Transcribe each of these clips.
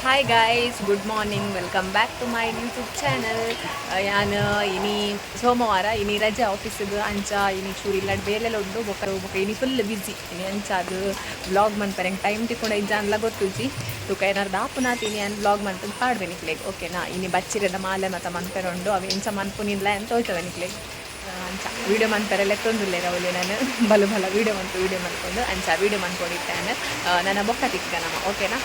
Hi guys, good morning, welcome back to my YouTube channel. ಯಾನ್ ಇನಿ ಸೋಮವಾರ, ಇನಿ ರಜೆ ಆಫೀಸಿಗೆ. ಅಂಚ ಇನಿ ಚೂರು ಇಲ್ಲಡ್ ಬೇಲೆಲ್ಲ ಉಂಡು. ಬೊಕ್ಕ ಬೊಕ್ಕ ಇನಿ ಫುಲ್ ಬಿಸಿ ಇನಿ. ಅಂಚ ಅದು ವ್ಲಾಗ್ ಮನ್ಪರೆ ಎಂಕ್ ಟೈಮ್ ತಿಕ್ಕೊಂಡ ಇಜ್ಜಾನ್ಲ ಗೊತ್ತುಜಿ. ತುಕ ಏನಾರು ದಾಪುನಾತ್ ಇನಿ ಯಾನ್ ವ್ಲಾಗ್ ಮನ್ಪುದು ಪಾಡ್ವೆ ನಿಕ್ಲೆಗ್, ಓಕೆನಾ? ಇನಿ ಬಚ್ಚಿರೆದ ಮಾಲೆ ಮತ ಮನ್ಪೆರೆ ಉಂಡು. ಅವು ಎಂಚ ಮನ್ಪುನಿಲ್ಲ ಅಂತ ತೋಜವೆ ನಿಕ್ಲೆಗ್. ಅಂಚ ವೀಡಿಯೋ ಮನ್ಪೆರೆ ಲೆತ್ತೊಂದುಲ್ಲೆರ್ ಅವಳು ನಾನು. ಬಲು ಬಲ ವೀಡಿಯೋ ಮನ್ಪು, ವೀಡಿಯೋ ಮನ್ಕೊಂಡು. ಅಂಚ ವೀಡಿಯೋ ಮನ್ಕೊಂಡಿದ್ದಾನೆ ನನ್ನ. ಬೊಕ್ಕ ತಿಕ್ಕ ನಮ್ಮ, ಓಕೆನಾ?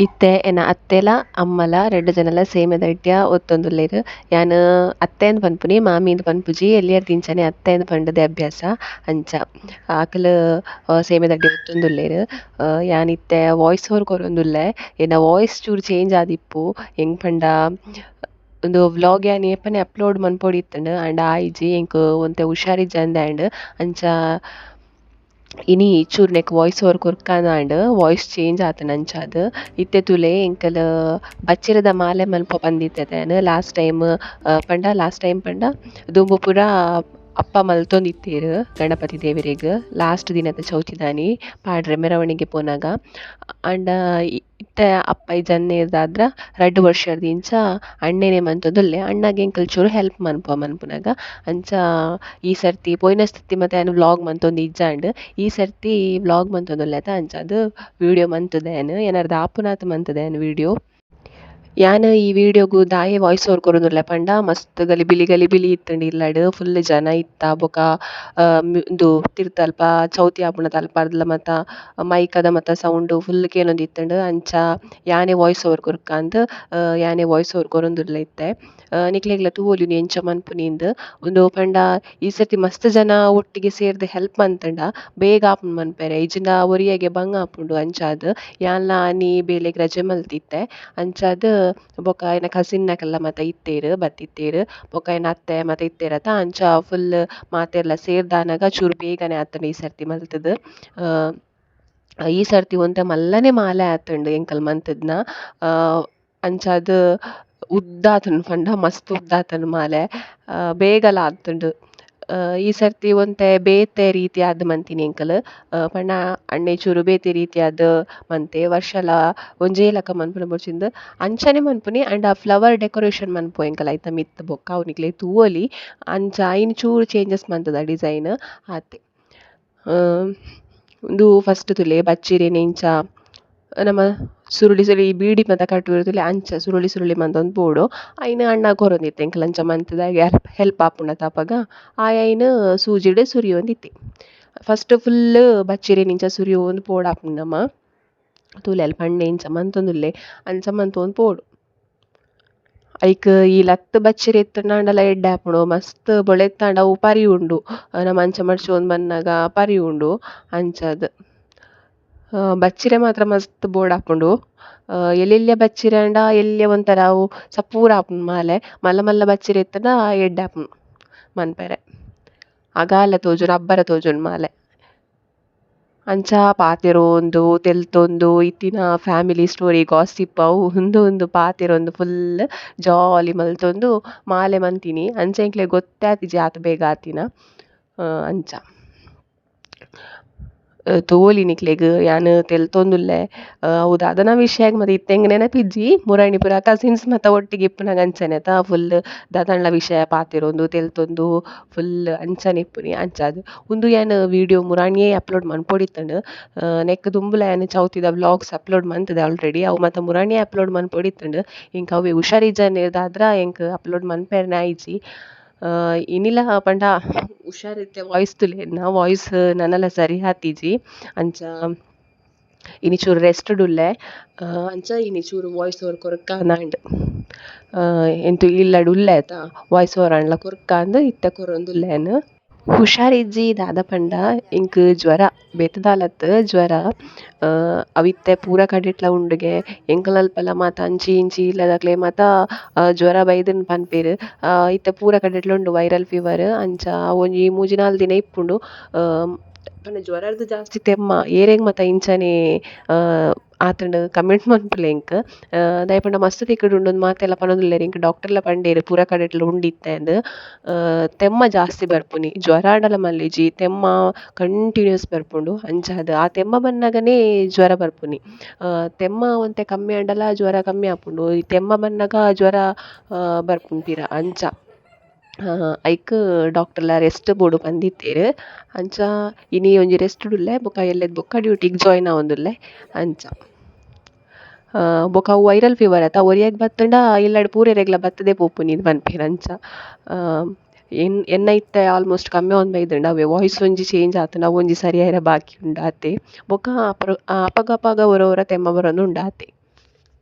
ಇತ್ತೆ ಎನ್ನ ಅತ್ತೆಲ ಅಮ್ಮಲ ರಡ್ಡ್ ಜನಲ ಸೇಮೆದಡ್ಯ ಒತ್ತೊಂದುಲ್ಲೆರ್. ಯಾನ್ ಅತ್ತೆಂದ್ ಪನ್ಪುನಿ, ಮಾಮಿಂದ್ ಪನ್ಪುಜಿ. ಎಲ್ಯರ್ದಿಂಚನೆ ಅತ್ತೆಂದ್ ಪಂಡುದೆ ಅಭ್ಯಾಸ. ಅಂಚ ಅಕುಲು ಸೇಮೆದಡ್ಡೆ ಒತ್ತೊಂದುಲ್ಲೆರ್. ಯಾನ್ ಇತ್ತೆ ವಾಯ್ಸ್ ಓವರ್ ಕೊರೊಂದುಲ್ಲೆ. ಎನ್ನ ವಾಯ್ಸ್ ಚೂರು ಚೇಂಜ್ ಆದಿಪ್ಪು. ಎಂಕ್ ಪಂಡ ಉಂದು ವ್ಲಾಗ್ ಯಾನ್ ಏಪನೆ ಅಪ್ಲೋಡ್ ಮನ್ಪೊಡಿತ್ತುಂಡು, ಆಂಡ ಆಯಿಜಿ. ಎಂಕ್ ಒಂತೆ ಹುಷಾರಿಜ್ಜಂದೆ ಆಂಡ್. ಅಂಚ ಇನಿ ಚೂರು ನೆಕ್ ವಾಯ್ಸ್ ಓವರ್ ಕೊರ್ಕಾನಾಂಡ್, ವಾಯ್ಸ್ ಚೇಂಜ್ ಆತುಂಡು. ಅಂಚಾದ್ ಇತ್ತೆ ತೂಲೆ, ಎಂಕಲ್ ಬಚ್ಚಿರೆದ ಮಾಲೆ ಮನ್ಪ ಪಂದಿತ್ತೆ ಯಾನ್ ಲಾಸ್ಟ್ ಟೈಮ್. ಪಂಡ ಲಾಸ್ಟ್ ಟೈಮ್ ಪಂಡ ದುಂಬು ಪೂರ ಅಪ್ಪ ಮಲ್ತೊಂದಿತ್ತೆರ್ ಗಣಪತಿ ದೇವೆರೆಗ್ ಲಾಸ್ಟ್ ದಿನದ ಚೌತಿದಾನಿ ಪಾಡ್ರೆ ಮೆರವಣಿಗೆ ಪೋನಗ. ಆಂಡ ಇತ್ತೆ ಅಪ್ಪ ಇಜ್ಜಂದಿರ್ದಾದ್ರ ರಡ್ಡ್ ವರ್ಷರ್ದಿಂಚ ಅಣ್ಣೆನೆ ಮಂತೊಂದುಲ್ಲೆ. ಅಣ್ಣಗ್ ಎಂಕುಲು ಚೂರು ಹೆಲ್ಪ್ ಮನ್ಪುವ ಮನ್ಪುನಗ. ಅಂಚ ಈ ಸರ್ತಿ, ಪೋಯಿನ ಸರ್ತಿ ಮಾತ ಯಾನ್ ವ್ಲಾಗ್ ಮಂತೊಂದು ಇಜ್ಜಾಂಡ್. ಈ ಸರ್ತಿ ವ್ಲಾಗ್ ಮಂತೊಂದುಲ್ಲೆ ಅತ, ಅಂಚಾದ್ ವೀಡಿಯೋ ಮಂತುದೆ ಯಾನ್. ಎನರ್ದ್ ಆಪುನಾತ್ ಮಂತುದೆ ಯಾನ್ ವೀಡಿಯೋ. ಯಾನ್ ಈ ವೀಡಿಯೋಗು ದಾಯೆ ವಾಯ್ಸ್ ಓವರ್ ಕೊರೊಂದುಲ್ಲೆ ಪಂಡ, ಮಸ್ತ್ ಗಲಿಬಿಲಿ ಗಲಿಬಿಲಿ ಇತ್ತುಂಡು ಇಲ್ಲಡ್. ಫುಲ್ ಜನ ಇತ್ತ. ಬೊಕ ಉಂದು ತಿರ್ತಲ್ಪ ಚೌತಿ ಆಪುನ ತಲ್ಪರ್ದ್ಲ ಮಾತ ಮೈಕದ ಮಾತ ಸೌಂಡ್ ಫುಲ್ ಕೇನೊಂದಿತ್ತುಂಡು. ಅಂಚ ಯಾನೆ ವಾಯ್ಸ್ ಓವರ್ ಕೊರ್ಕಂದ್ ಯಾನೆ ವಾಯ್ಸ್ ಓವರ್ ಕೊರೊಂದುಲ್ಲೆ ಇತ್ತೆ. ನಿಕ್ಲೆಗ್ಲ ತೂವೊಲಿ ಉಂದು ಎಂಚ ಮನ್ಪುನಿಂದ್. ಉಂದು ಪಂಡ ಈ ಸರ್ತಿ ಮಸ್ತ್ ಜನ ಒಟ್ಟಿಗೆ ಸೇರ್ದ್ ಹೆಲ್ಪ್ ಮಂತುಂಡ ಬೇಗ ಆಪುಂಡು ಮನ್ಪೆರೆ. ಇಜ್ಜಿಂಡ ಒರಿಯಗೆ ಬಂಗ ಆಪುಂಡು. ಅಂಚಾದ್ ಯಾನ್ಲ ಆನಿ ಬೇಲೆಗ್ ರಜೆ ಮಲ್ತಿತ್ತೆ. ಅಂಚಾದ್ ಬೊಕ ಎನ್ನ ಕಸಿನ್ ನಕಲ್ಲ ಮಾತ ಇತ್ತೆರ್, ಬತ್ತಿತ್ತೆರ್. ಬೊಕ ಎನ್ನ ಅತ್ತೆ ಮಾತ ಇತ್ತೆರತ. ಅಂಚ ಫುಲ್ ಮಾತೆರ್ಲ ಸೇರ್ದಾನಗ ಚೂರು ಬೇಗನೆ ಆತುಂಡು ಈ ಸರ್ತಿ ಮಲ್ತುದು. ಈ ಸರ್ತಿ ಒಂತೆ ಮಲ್ಲನೆ ಮಾಲೆ ಆತುಂಡು ಎಂಕಲ್ ಮಂತುದ್ನ. ಅಂಚಾದ್ ಉದ್ದ ಆತುಂಡು ಪಂಡ ಮಸ್ತ್ ಉದ್ದ ಆತುಂಡು ಮಾಲೆ, ಬೇಗಲ ಆತುಂಡು. ಈ ಸರ್ತಿ ಒಂತೆ ಬೇತೆ ರೀತಿಯಾದ್ ಮಂತಿನಿ ಎಂಕುಲು. ಪಂಡ ಅಣ್ಣೆ ಚೂರು ಬೇತೆ ರೀತಿಯಾದ್ ಮಂತೆ. ವರ್ಷಲ ಒಂಜೇ ಲೆಕ ಮನ್ಪುನ ಬೊರ್ಚಿಂದ್ ಅಂಚನೆ ಮನ್ಪುನಿ, ಆಂಡ ಫ್ಲವರ್ ಡೆಕೊರೇಷನ್ ಮನ್ಪುವ ಎಂಕುಲು ಐತ ಮಿತ್ತ್. ಬೊಕ್ಕ ಅವು ನಿಕ್ಲೆಗ್ ತೂವೊಲಿ. ಅಂಚ ಐನ್ ಚೂರು ಚೇಂಜಸ್ ಮಂತುದ ಡಿಸೈನ್ ಆತೆ. ಉಂದು ಫಸ್ಟ್ ತೂಲೆ, ಬಚ್ಚಿರೆನ್ ಇಂಚ ನಮ ಸುರುಳಿ ಸುರುಳಿ ಬೀಡಿ ಮಾತ ಕಟ್ಟುವೆರ್ ತೂಲೆ, ಅಂಚ ಸುರುಳಿ ಸುರುಳಿ ಮಂತೊಂದು ಪೋವೊಡು. ಐನ್ ಅಣ್ಣ ಕೊರೊಂದಿತ್ತೆ. ಎಂಕುಲು ಅಂಚ ಮಂತುದು ಹೆಲ್ಪ್ ಆಪುಂಡತ ಅಪಗ. ಆಯೆ ಐನ್ ಸೂಜಿಡ್ ಸುರಿಯೊಂದಿತ್ತೆ. ಫಸ್ಟ್ ಫುಲ್ ಬಚ್ಚಿರೆನ್ ಇಂಚ ಸುರಿಯೊಂದು ಪೋವೊಡಾಪುಂಡು ನಮ. ತೂಲೆ, ಅಲ್ಪ ಅಣ್ಣೆ ಇಂಚ ಮಂತೊಂದುಲ್ಲೆ, ಅಂಚ ಮಂತೊಂದು ಪೋವೊಡು. ಐಕ್ ಈ ಲತ್ತ್ ಬಚ್ಚಿರೆ ಇತ್ತ್ಂಡಲ ಎಡ್ಡೆ ಆಪುಂಡು. ಮಸ್ತ್ ಬೊಳೆತ್ತಾಂಡ ಅವು ಪರಿ ಉಂಡು. ನಮ ಅಂಚ ಮಡ್ಚೊಂದು ಬನ್ನಗ ಪರಿ ಉಂಡು. ಅಂಚಾದ್ ಬಚ್ಚಿರೆ ಮಾತ್ರ ಮಸ್ತ್ ಬೋಡಾಪುಂಡು. ಎಲ್ಯ ಎಲ್ಯ ಬಚ್ಚಿರೆ ಆಂಡ ಎಲ್ಯ ಒಂಥರ ಅವು ಸಪೂರ ಆಪುಂಡು ಮಾಲೆ. ಮಲ್ಲ ಮಲ್ಲ ಬಚ್ಚಿರೆ ಇತ್ತ್ಂಡ ಎಡ್ಡೆ ಆಪುಂಡು ಮನ್ಪೆರೆ. ಅಗಾಲ ತೋಜುಂಡು, ಅಬ್ಬರ ತೋಜುಂಡು ಮಾಲೆ. ಅಂಚ ಪಾತೆರೊಂದು ತೆಲ್ತೊಂದು, ಇತ್ತಿನ family story, gossip ಅವು ಉಂದು ಉಂದು ಪಾತೆರೊಂದು, ಫುಲ್ ಜಾಲಿ ಮಲ್ತೊಂದು ಮಾಲೆ ಮಂತಿನಿ. ಅಂಚ ಎಂಕ್ಲೆಗ್ ಗೊತ್ತೇ ಆತಿಜಿ ಆತ್ ಬೇಗ ಆತಿನ. ಅಂಚ ತೂವೊಲಿ ನಿಕ್ಲೆಗ್ ಯಾನ್ ತೆಲ್ತೊಂದುಲ್ಲೆ. ಅವು ದಾದನ ವಿಷಯ ಮಾತ ಇತ್ತೆ ಎಂಕ್ ನೆನಪಿಜ್ಜಿ. ಮುರಾನಿ ಪೂರ ಕಸಿನ್ಸ್ ಮಾತ ಒಟ್ಟಿಗೆ ಇಪ್ಪುನಗ ಅಂಚನೆ ಅತ, ಫುಲ್ ದಾದಾಂಡ್ಲ ವಿಷಯ ಪಾತೆರೊಂದು ತೆಲ್ತೊಂದು ಫುಲ್ ಅಂಚನೆ ಇಪ್ಪುನಿ. ಅಂಚಾದ್ ಉಂದು ಯಾನ್ ವೀಡಿಯೋ ಮುರಾನಿಯೇ ಅಪ್ಲೋಡ್ ಮನ್ಪೊಡಿತ್ತುಂಡು. ನೆಕ್ಕ್ ದುಂಬುಲ ಯಾನ್ ಚೌತಿದ ವ್ಲಾಗ್ಸ್ ಅಪ್ಲೋಡ್ ಮಂತುದೆ ಆಲ್ರೆಡಿ. ಅವು ಮಾತ ಮುರಾನಿಯೇ ಅಪ್ಲೋಡ್ ಮನ್ಪೊಡಿತ್ತುಂಡು. ಎಂಕ್ ಅವ್ವೆ ಹುಷಾರಿಜ್ಜಂದಿರ್ದಾದ್ರ ಎಂಕ್ ಅಪ್ಲೋಡ್ ಮನ್ಪೆರೆನೆ ಆಯಿಜಿ. ಇನಿಲ ಪಂಡ ಹುಷಾರಿತ್ತೆ. ವಾಯ್ಸ್ ತೂಲೆ, ಎನ್ನ ವಾಯ್ಸ್ ನನಲ ಸರಿ ಆತಿಜಿ. ಅಂಚ ಇನಿ ಚೂರು ರೆಸ್ಟ್ ಉಲ್ಲೆ. ಅಂಚ ಇನಿ ಚೂರು ವಾಯ್ಸ್ ಓವರ್ ಕೊರ್ಕಾಂದಾಂಡ್. ಎಂತು ಇಲ್ಲಡ್ ಉಲ್ಲೆ ಅತ, ವಾಯ್ಸ್ ಓವರ್ ಆಂಡ್ಲ ಕೊರ್ಕಾಂದ್ ಇತ್ತೆ ಕೊರೊಂದುಲ್ಲೆ ಯಾನ್. ಹುಷಾರಿಜ್ಜಿ ದಾದ ಪಂಡ, ಎಂಕ್ ಜ್ವರ, ಬೇತೆ ದಾಲತ್ತ್, ಜ್ವರ. ಅವು ಇತ್ತೆ ಪೂರ ಕಡೆಟ್ಲ ಉಂಡುಗೆ. ಎಂಕಲ್ನಲ್ಪಲ ಮಾತ ಅಂಚಿ ಇಂಚಿ ಇಲ್ಲದಕ್ಲೆ ಮಾತ ಜ್ವರ ಬೈದುಂಡು ಪನ್ಪೆರ್. ಇತ್ತೆ ಪೂರ ಕಡೆಟ್ಲ ಉಂಡು ವೈರಲ್ ಫೀವರ್. ಅಂಚ ಒಂಜಿ ಮೂಜಿ ನಾಲ್ ದಿನ ಇಪ್ಪುಂಡು. ಪಂಡ ಜ್ವರರ್ದ್ ಜಾಸ್ತಿ ತೆಮ್ಮ ಏರೆಗ್ ಮಾತ ಇಂಚನೆ ಆತ್ಂಡ್ ಕಮೆಂಟ್ ಮನ್ಪುಲೆ ಎಂಕ್. ದಾಯೆ ಪಂಡ ಮಸ್ತ್ ತಿಕ್ಕುಡು ಉಂಡು ಮಾತೆಲ್ಲ ಪನೊಂದುಲ್ಲೆರ್ ಎಂಕ್ ಡಾಕ್ಟರ್ಲ ಪಂಡೆರ್ ಪೂರ ಕಡೆಟ್ಲ ಉಂಡಿತ್ತೆ ಅಂದ್. ತೆಮ್ಮ ಜಾಸ್ತಿ ಬರ್ಪುನಿ ಜ್ವರ ಆಂಡಲ ಮಲ್ಲಿಜಿ ತೆಮ್ಮ ಕಂಟಿನ್ಯೂಸ್ ಬರ್ಪುಂಡು ಅಂಚಾದ್ ಆ ತೆಮ್ಮ ಬನ್ನಗನೆ ಜ್ವರ ಬರ್ಪುನಿ. ತೆಮ್ಮ ಒಂತೆ ಕಮ್ಮಿ ಆಂಡಲ ಜ್ವರ ಕಮ್ಮಿ ಆಪುಂಡು ಈ ತೆಮ್ಮ ಬನ್ನಗ ಜ್ವರ ಬರ್ಪುಂಡು ಪಿರ ಅಂಚ. ಐಕ್ ಡಾಕ್ಟರ್ಲ ರೆಸ್ಟ್ ಬೋಡು ಪಂದಿತ್ತೆರ್ ಅಂಚ ಇನಿ ಒಂಜಿ ರೆಸ್ಟ್ ಉಲ್ಲೆ ಬೊಕ ಎಲ್ಲೆದ ಬೊಕ್ಕ ಡ್ಯೂಟಿಗ್ ಜಾಯಿನ್ ಆವೊಂದುಲ್ಲೆ ಅಂಚ. ಬೊಕ ಅವು ವೈರಲ್ ಫೀವರ್ ಅತ ಒರಿಯಗ್ ಬತ್ತುಂಡ ಇಲ್ಲಡ್ ಪೂರೆರೆಗ್ಲ ಬತ್ತುದೆ ಪೋಪುನಿ ಪನ್ಪೆರ್ ಅಂಚ. ಎನ್ನ ಇತ್ತೆ ಆಲ್ಮೋಸ್ಟ್ ಕಮ್ಮಿ ಆವೊಂದು ಬೈದುಂಡು ಅವೇ ವಾಯ್ಸ್ ಒಂಜಿ ಚೇಂಜ್ ಆತುಂಡು ಅವು ಒಂಜಿ ಸರಿ ಆಯೆರೆ ಬಾಕಿ ಉಂಡು ಆತೆ. ಬೊಕ ಅಪಗಪಗ ಒರ ಒರ ತೆಮ್ಮ ಬರೊಂದು ಉಂಡು ಆತೆ.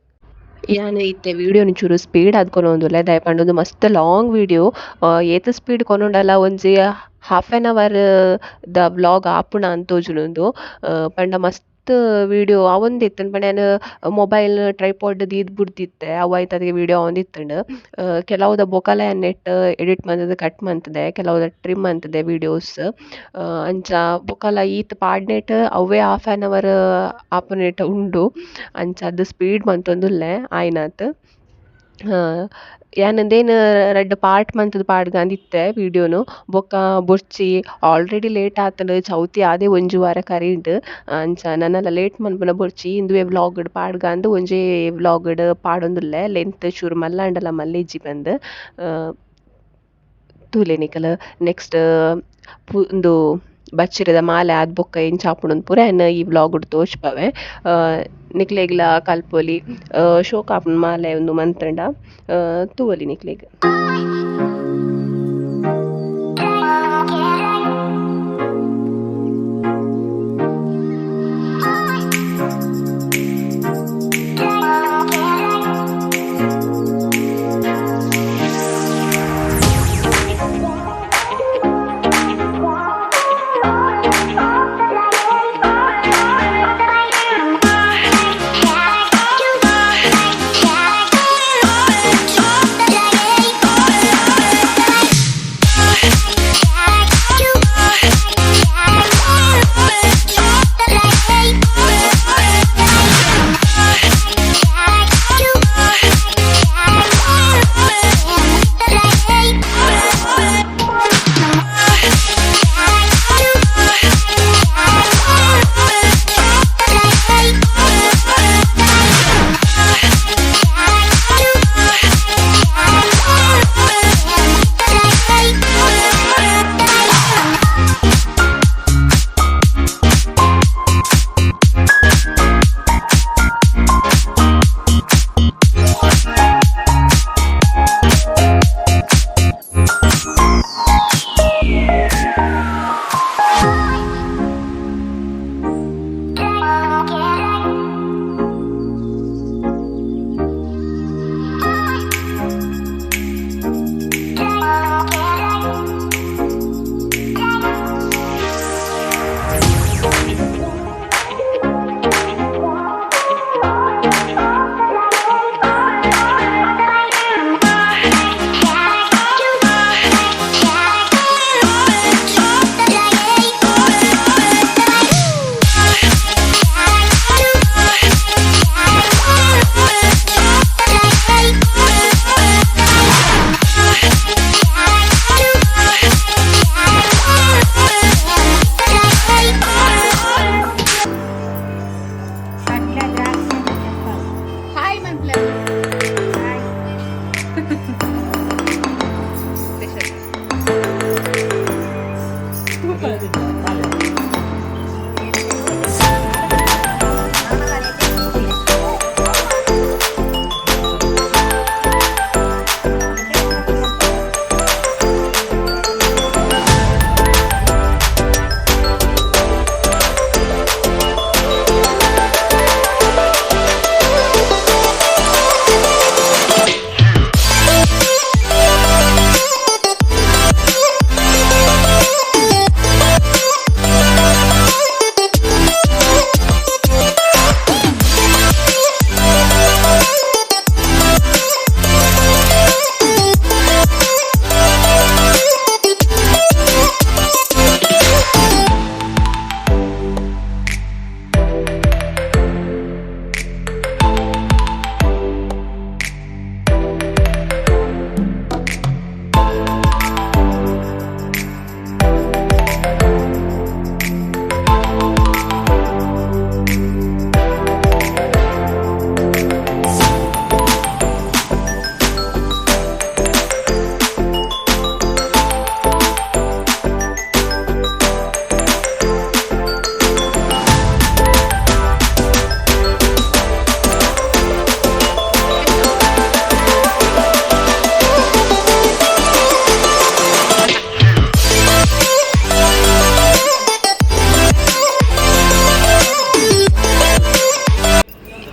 ಯಾನ್ ಇತ್ತೆ ವಿಡಿಯೋನ್ ಚೂರು ಸ್ಪೀಡ್ ಆದ್ ಕೊನೊಂದುಲ್ಲೆ ದಾಯೆ ಪಂಡ ಉಂದು ಮಸ್ತ್ ಲಾಂಗ್ ವಿಡಿಯೋ. ಏತ್ ಸ್ಪೀಡ್ ಕೊನೊಂಡಲ ಒಂಜಿ ಹಾಫ್ ಆನ್ ಅವರ್ ದ ವ್ಲಾಗ್ ಆಪುಣ ಅಂದ್ ತೋಜುಂಡು ಪಂಡ ಮಸ್ತ್ ವಿಡಿಯೋ ಆವೊಂದಿತ್ತುಂಡು ಪಂಡ ಯಾನ್ ಮೊಬೈಲ್ ಟ್ರೈಪಾಡ್ ದೀದ್ ಬುಡ್ದಿತ್ತೆ ಅವು ಐತದಿಗೆ ವಿಡಿಯೋ ಆವೊಂದಿತ್ತುಂಡು. ಕೆಲವುದ ಬೊಕಲ ಯಾನ್ ನೆಟ್ ಎಡಿಟ್ ಮಂತುದು ಕಟ್ ಮಂತುದೆ ಕೆಲವುದ ಟ್ರಿಮ್ ಮಂತುದೆ ವಿಡಿಯೋಸ್. ಅಂಚ ಬೊಕಲ ಈತ್ ಪಾಡ್ನೆಟ್ ಅವ್ವೇ ಹಾಫ್ ಆನ್ ಅವರ್ ಆಪುನೆಟ್ ಉಂಡು ಅಂಚಾದ್ ಸ್ಪೀಡ್ ಮಂತೊಂದುಲ್ಲೆ ಆಯ್ನಾತ್. ಯಾನ್ ಉಂದೇನ್ ರಡ್ಡ್ ಪಾರ್ಟ್ ಮಂತುದು ಪಾಡ್ಗಂದಿತ್ತೆ ವಿಡಿಯೋನು ಬೊಕ ಬೊರ್ಚಿ ಆಲ್ರೆಡಿ ಲೇಟ್ ಆತುಂಡು ಚೌತಿ ಆದೆ ಒಂಜಿ ವಾರ ಕರೀಂಡ್ ಅಂಚ ನನಲ ಲೇಟ್ ಮನ್ಪುನ ಬೊರ್ಚಿ ಇಂದುವೆ ವ್ಲಾಗ್ ಡ್ ಪಾಡ್ಗಂದು ಒಂಜೇ ವ್ಲಾಗ್ ಡ್ ಪಾಡೊಂದುಲ್ಲೆ ಲೆಂತ್ ಚೂರು ಮಲ್ಲ ಆಂಡಲ ಮಲ್ಲೆಜ್ಜಿ ಪಂದ್. ತೂಲೆ ನಿಕುಲು ನೆಕ್ಸ್ಟ್ ಉಂದು ಬಚ್ಚಿರೆದ ಮಾಲೆ ಆದ್ ಬೊಕ್ಕ ಎಂಚ ಆಪುಂಡು ಪೂರ ಯಾನ್ ಈ ವ್ಲಾಗ್ ಡ್ ತೋಜ್ಪಾವೆ. ನಿಕ್ಲೆಗ್ಲ ಕಲ್ಪೊಲಿ ಶೋಕ್ ಆಪುಂಡು ಮಾಲೆ ಉಂದು ಮಂತ್ಂಡ ತೂವೊಲಿ ನಿಕ್ಲೆಗ್.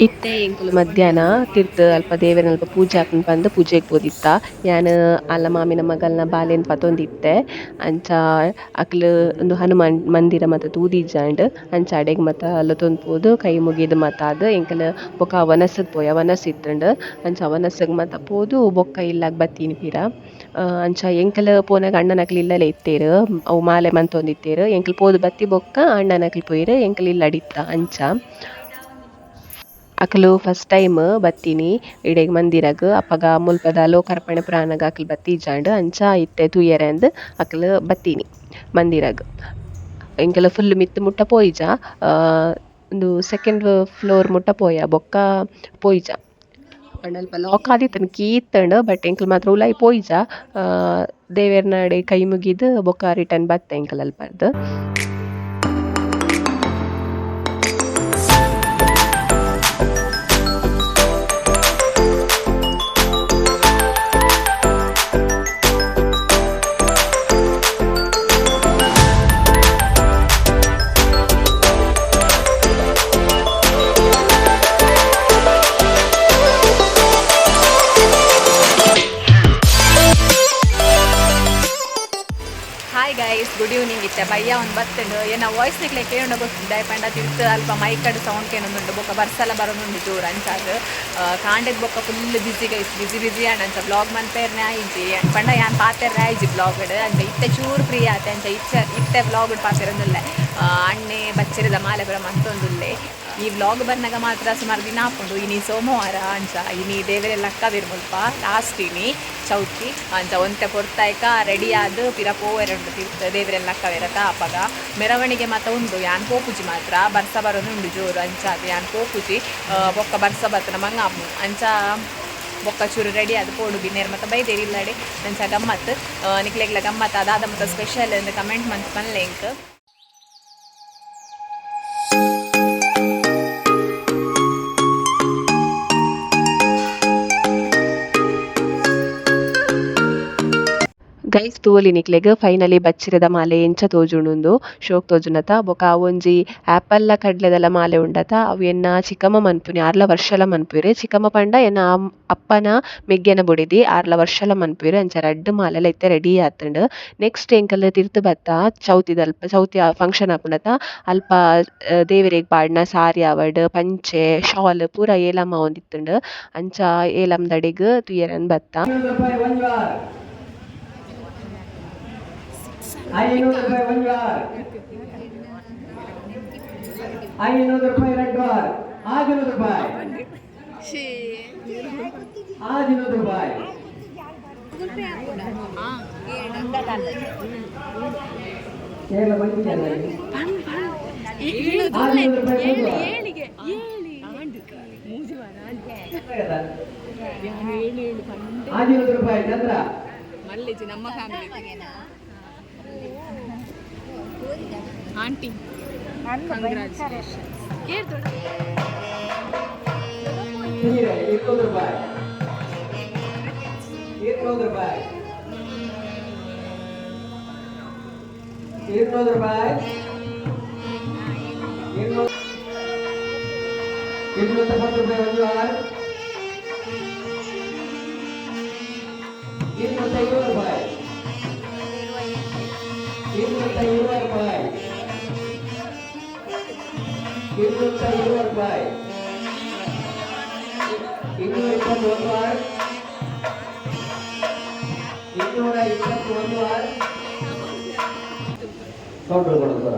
ಇತ್ತೆ ಎಂಕುಲು ಮಧ್ಯಾಹ್ನ ತಿರ್ತ್ ಅಲ್ಪ ದೇವೆರ್ನಲ್ಪ ಪೂಜೆ ಆಪುಂಡು ಪಂದ್ ಪೂಜೆಗ್ ಪೋದಿತ್ತ. ಯಾನ್ ಅಲ್ಲ ಮಾಮಿನ ಮಗಲ್ನ ಬಾಲೆನ್ ಪತೊಂದಿತ್ತೆ. ಅಂಚ ಅಕ್ಲು ಉಂದು ಹನುಮಾನ್ ಮಂದಿರ ಮಾತ ತೂದಿಜ್ಜಾಂಡ್. ಅಂಚ ಅಡೆಗ್ ಮಾತ ಲೆತೊಂದು ಪೋದು ಕೈ ಮುಗಿದ್ ಮಾತಾದ್ ಎಂಕುಲು ಬೊಕ ವನಸ್ಗ್ ಪೋಯ ವನಸ್ ಇತ್ತ್ಂಡ್. ಅಂಚ ವನಸ್ಗ್ ಮಾತ ಪೋದು ಬೊಕ್ಕ ಇಲ್ಲಗ್ ಬತ್ತೀನಿ ಪಿರ. ಅಂಚ ಎಂಕುಲು ಪೋನಗ ಅಣ್ಣನಕ್ಲು ಇಲ್ಲಲೇ ಇತ್ತೆರ್. ಅವು ಮಾಲೆ ಮಂತೊಂದಿತ್ತೆರ್. ಎಂಕುಲು ಪೋದು ಬತ್ತಿ ಬೊಕ್ಕ ಅಣ್ಣನಕ್ಲು ಪೋಯೆರ್ ಎಂಕುಲು ಇಲ್ಲಡ್ ಇತ್ತ ಅಂಚ. ಅಕುಲು ಫಸ್ಟ್ ಟೈಮ್ ಬತ್ತೀನಿ ಇಡೆಗ್ ಮಂದಿರಗ್ ಅಪಗ ಮುಲ್ಪದ ಲೋಕಾರ್ಪಣೆ ಪುರಾನಗ ಅಕುಲು ಬತ್ತಿಜ್ಜಾಂಡ್ ಅಂಚ ಇತ್ತೆ ತೂಯೆರೆ ಅಂದ್ ಅಕುಲು ಬತ್ತೀನಿ ಮಂದಿರಗ್. ಎಂಕುಲು ಫುಲ್ ಮಿತ್ತ್ ಮುಟ್ಟ ಪೋಯಿಜ ಉಂದು ಸೆಕೆಂಡ್ ಫ್ಲೋರ್ ಮುಟ್ಟ ಪೋಯ ಬೊಕ್ಕ ಪೋಯಿಜ. ಪಂಡ ಅಲ್ಪ ಲಾಕ್ ಆದಿತ್ತ್ಂಡ್ ಕೀ ಇತ್ತ್ಂಡ್ ಬಟ್ ಎಂಕುಲು ಮಾತ್ರ ಉಲಾಯಿ ಪೋಯಿಜ. ದೇವೆರ್ನಡೆ ಕೈ ಮುಗಿದ್ ಬೊಕ್ಕ ರಿಟರ್ನ್ ಬತ್ತೆ ಎಂಕುಲು ಅಲ್ಪರ್ದ್. Hi guys, good evening. ಇತ್ತೆ ಬಯ್ಯ ಒಂದು ಬತ್ತುಂಡು. ಏನ ವಾಯ್ಸ್ ನಿಕ್ಲೆ ಕೇಂಡ ಗೊತ್ತಿದ್ದ ಪಂಡ ತಿರ್ತು ಅಲ್ಪ ಮೈಕಡ್ ಸೌಂಡ್ ಕೇನೊಂದುಂಡು. ಬೊಕ್ಕ ಬರ್ಸಲ ಬರೋನುಂಡು ಜೋರು. ಅಂಚಾದ್ ಕಾಂಡೆಗ್ ಬೊಕ್ಕ full busy guys, busy busy and ಅಂಚ ಬ್ಲಾಗ್ ಮನ್ಪೇರ್ನೆ ಆಯ್ಜಿ ಪಂಡ ಯಾನ್ ಪಾತೆರ್ನೆ ಆಯ್ಜಿ ಬ್ಲಾಗ್ಡ್. ಅಂಚ ಇತ್ತೆ ಚೂರು ಫ್ರೀ ಆತೆ. ಅಂಚ ಇತ್ತೆ ಬ್ಲಾಗ್ಡ್ ಪಾತೆರೊಂದುಲ್ಲೆ. ಅಣ್ಣೆ ಬಚ್ಚೆರೆದ ಮಾಲೆ ಪೂರ ಮಂತೊಂದುಲ್ಲೆ. ಈ ವ್ಲಾಗ್ ಬರ್ನಾಗ ಮಾತ್ರ ಸುಮಾರು ದಿನ ಆಪುಂಡು. ಇನಿ ಸೋಮವಾರ ಅಂಚ ಇನಿ ದೇವರೆಲ್ಲ ಲಕ್ಕವೇರ್ ಮುಲ್ಪ ಲಾಸ್ಟ್ ಇನಿ ಚೌತಿ. ಅಂಚ ಒಂತೆ ಪೊರ್ತಾಯ್ಕ ರೆಡಿ ಆದ್ ಪಿರ ಪೋವೆರುಂಡು ತಿರ್ತ್ ದೇವರೆಲ್ಲ ಲಕ್ಕವೇರತ. ಅಪಗ ಮೆರವಣಿಗೆ ಮಾತ ಉಂಡು. ಯಾನ್ ಪೋಪುಜಿ ಮಾತ್ರ, ಬರ್ಸ ಬರೋದುಂಡು ಜೋರು. ಅಂಚ ಅದು ಯಾನ್ ಪೋಪುಜಿ. ಬೊಕ್ಕ ಬರ್ಸ ಬತ್ತನ ಮಂಗ ಆಪುಂಡು. ಅಂಚ ಬೊಕ್ಕ ಚೂರು ರೆಡಿ ಆದ್ ಪೋಡು ಬಿನ್ನೇರ್ ಮಾತ ಬೈದೇರ್ ಇಲ್ಲಡೆ. ಅಂಚ ಗಮ್ಮತ್ ನಿಕ್ಲೆಗ್ಲ ಗಮ್ಮತ್ ಅದಾದ ಮಾತ ಸ್ಪೆಷಲ್ ಅಂದ್ ಕಮೆಂಟ್ ಮಂತ್ ಪನ್ಲೆ ಎಂಕ್. ಗೈಸ್ ತೂವೊಲಿ ನಿಕ್ಲೆಗ್ ಫೈನಲಿ ಬಚ್ಚಿರೆದ ಮಾಲೆ ಎಂಚ ತೋಜುಂಡುಂದು ಶೋಕ್ ತೋಜುಂಡತ. ಬೊಕ ಒಂಜಿ ಆಪಲ್ ಲ ಕಡ್ಲೆದಲ ಮಾಲೆ ಉಂಡತ. ಅವು ಎನ್ನ ಚಿಕ್ಕಮ್ಮ ಮನ್ಪುನಿ ಆರ್ಲ ವರ್ಷಲ ಮನ್ಪುವೆರ್. ಚಿಕ್ಕಮ್ಮ ಪಂಡ ಎನ್ನ ಅಪ್ಪನ ಮೆಗ್ಗೆನ ಬೊಡೆದಿ ಆರ್ಲ ವರ್ಷಲ ಮನ್ಪುವೆರ್. ಅಂಚ ರಡ್ಡ್ ಮಾಲೆಲ ಇತ್ತೆ ರೆಡಿ ಆತ್ಂಡ್. ನೆಕ್ಸ್ಟ್ ಎಂಕಲ್ ತಿರ್ತ್ ಬತ್ತ ಚೌತಿದಲ್ಪ ಚೌತಿ ಫಂಕ್ಷನ್ ಆಪುಂಡತ. ಅಲ್ಪ ದೇವೆರೆಗ್ ಪಾಡ್ನ ಸಾರಿ ಆವಡ್ ಪಂಚೆ ಶಾಲ್ ಪೂರ ಏಲಂ ಆವೊಂದಿತ್ತ್ಂಡ್. ಅಂಚ ಏಲಂದಡೆಗ್ ತೂಯೆರೆನ್ ಬತ್ತ. 500 ರೂಪಾಯಿ ಒಂದು ವಾರ, 500 ರೂಪಾಯಿ ಎರಡು ವಾರ, 600 ರೂಪಾಯಿ, 600 ರೂಪಾಯಿ. 600 ರೂಪಾಯಿ 600 ರೂಪಾಯಿ ಚಂದ್ರ ಮಲ್ಲಿಜಿ ನಮ್ಮ ಫ್ಯಾಮಿಲಿ ಆಂಟಿ ಕಂಗ್ರಾಚುಲೇಷನ್ಸ್. ಸೀರೆ 200 ರೂಪಾಯಿ, 200 ರೂಪಾಯಿ, 200 ರೂಪಾಯಿ, 210 ರೂಪಾಯಿ ಒಂದು ವಾರ, 220 ರೂಪಾಯಿ, 220 ರೂಪಾಯಿ, 220 ರೂಪಾಯಿ, 221 ವಾರ, 221 ವಾರ. ಕೌಂಟರ್ ಕೊಡೋದು.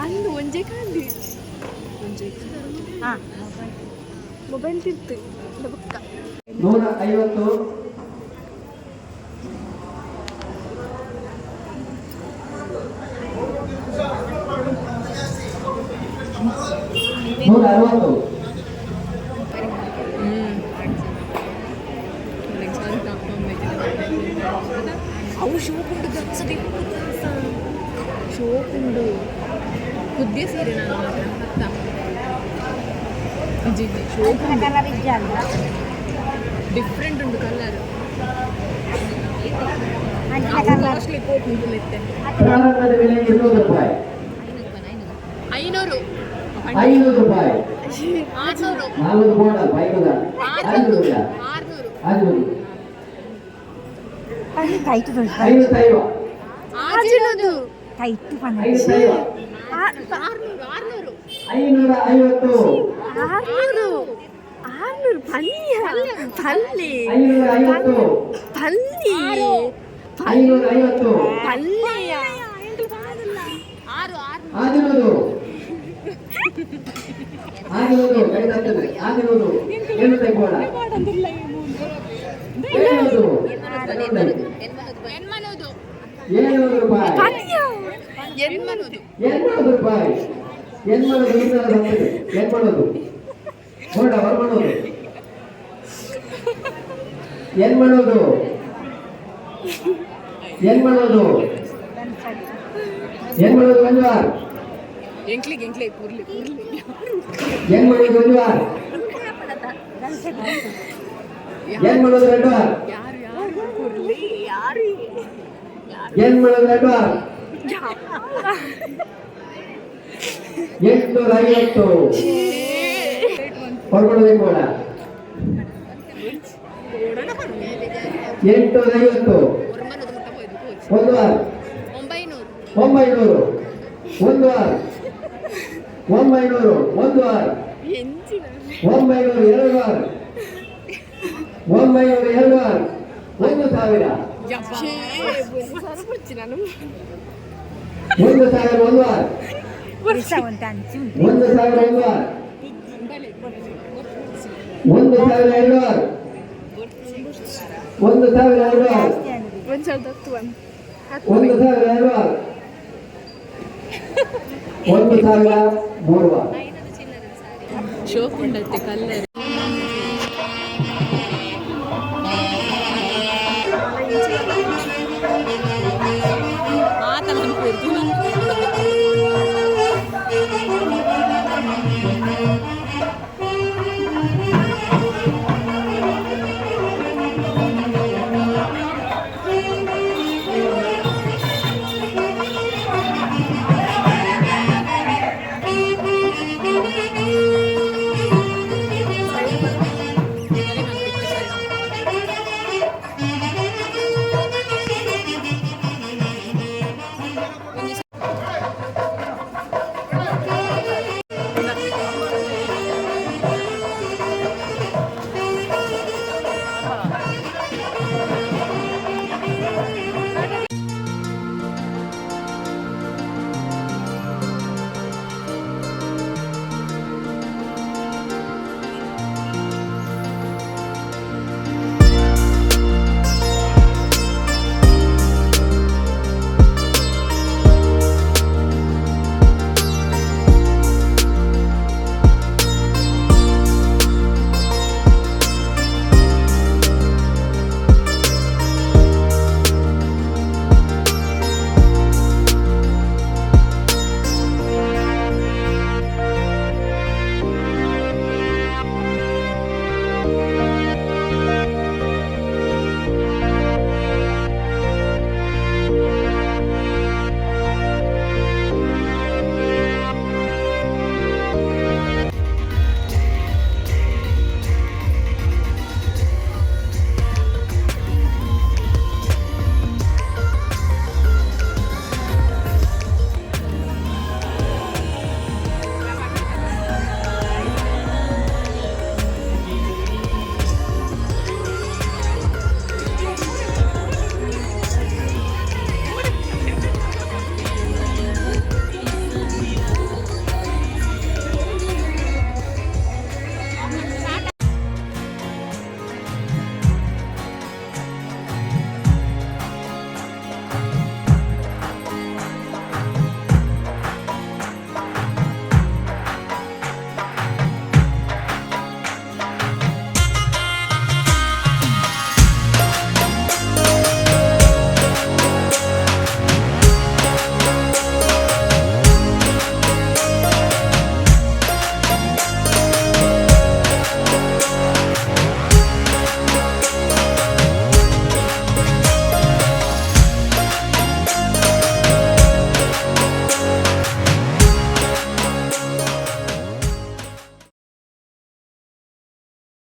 ಅಂದು ಒಂಜೆ ಕಾಂದಿ ಮೊಬೈಲ್ ತಿರ್ತು ಬುಕ್ಕ. 150, 160. ಅವು ಶೋಕುಂಡು ಶೋಕುಂಡು ಕುದ್ದೆ ಸೀರೆ ನಾನು ಮಾತ್ರ ಅತ್ತ ಇಜ್ಜಿ ಇಜ್ಜಿ ಶೋಕುಂಡು ಡಿಫ್ರೆಂಟ್ ಉಂಟು ಕಲರ್. ಪ್ರಾರಂಭದ ಬೆಲೆ 200 ರೂಪಾಯಿ. 500. 500 ರೂಪಾಯಿ. 600. 400 ಬೋಡ, 500, 500. 600. 500. ಟೈಟ್. 550. 600. 550. 600, 600. 550. 600, 600 ಪಲ್ಯ ಪಲ್ಲಿ. 550. ಪಲ್ಲಿ. 550. ಪಲ್ಯ. ಆರು ಆರು. 600, 600 ಕಡಿಮೆ ಆಗ್ತದೆ. 600 ಏನು ತೆಗೋಣ? 700. ಎನ್ಮನೂದು. 700 ರೂಪಾಯಿ. ಎನ್ಮನೂದು. 800 ರೂಪಾಯಿ. ಎನ್ಮನದು ಇನ್ನೂರ ಬರ್ತದೆ. ಎನ್ಮನದು ಬೋಡ, ಹೊರಮನದು, ಎನ್ಮನದು, ಎನ್ಮನದು, ಎನ್ಮನದು ಒಂದು ವಾರ. ಎಂಕ್ಲಿಗೆ ಎಂಕ್ಲೆ ಪುರ್ಲಿ ಪುರ್ಲಿ. ಎನ್ಮನದು ಒಂದು ವಾರ, ಎನ್ಮನದು ಎರಡು ವಾರ. ಯಾರು ಯಾರು ಪುರ್ಲಿ ಯಾರು? ಎನ್ಮನದು ಎರಡು ವಾರ. 850 ಹೊರಗೊಳ್ಳೋದು ಬೇಡ. 850. ಒರ್ಮನದು ಮುಟ್ಟ ಹೋಯ್ದು ಕೋಚ್. ಒಂದು ವಾರ. 900. 900 ಒಂದು ವಾರ, 900 ಒಂದು ವಾರ, 900 ಎರಡು ವಾರ, 900 ಎರಡು ವಾರ. 1000. 1000 ಒಂದು ವಾರ. 1000 ಒಂದು ವಾರ, 1000 ಎರಡು ವಾರ, 1000 ಎರಡು ವಾರ, 1000 ಎರಡು ವಾರ, 1000 ಮೂರು ವಾರ. ಶೋಕುಂಡತ್ತೆ ಕಲ್ಲರ್. ಮಾತ ಮನ್ಪೇರು.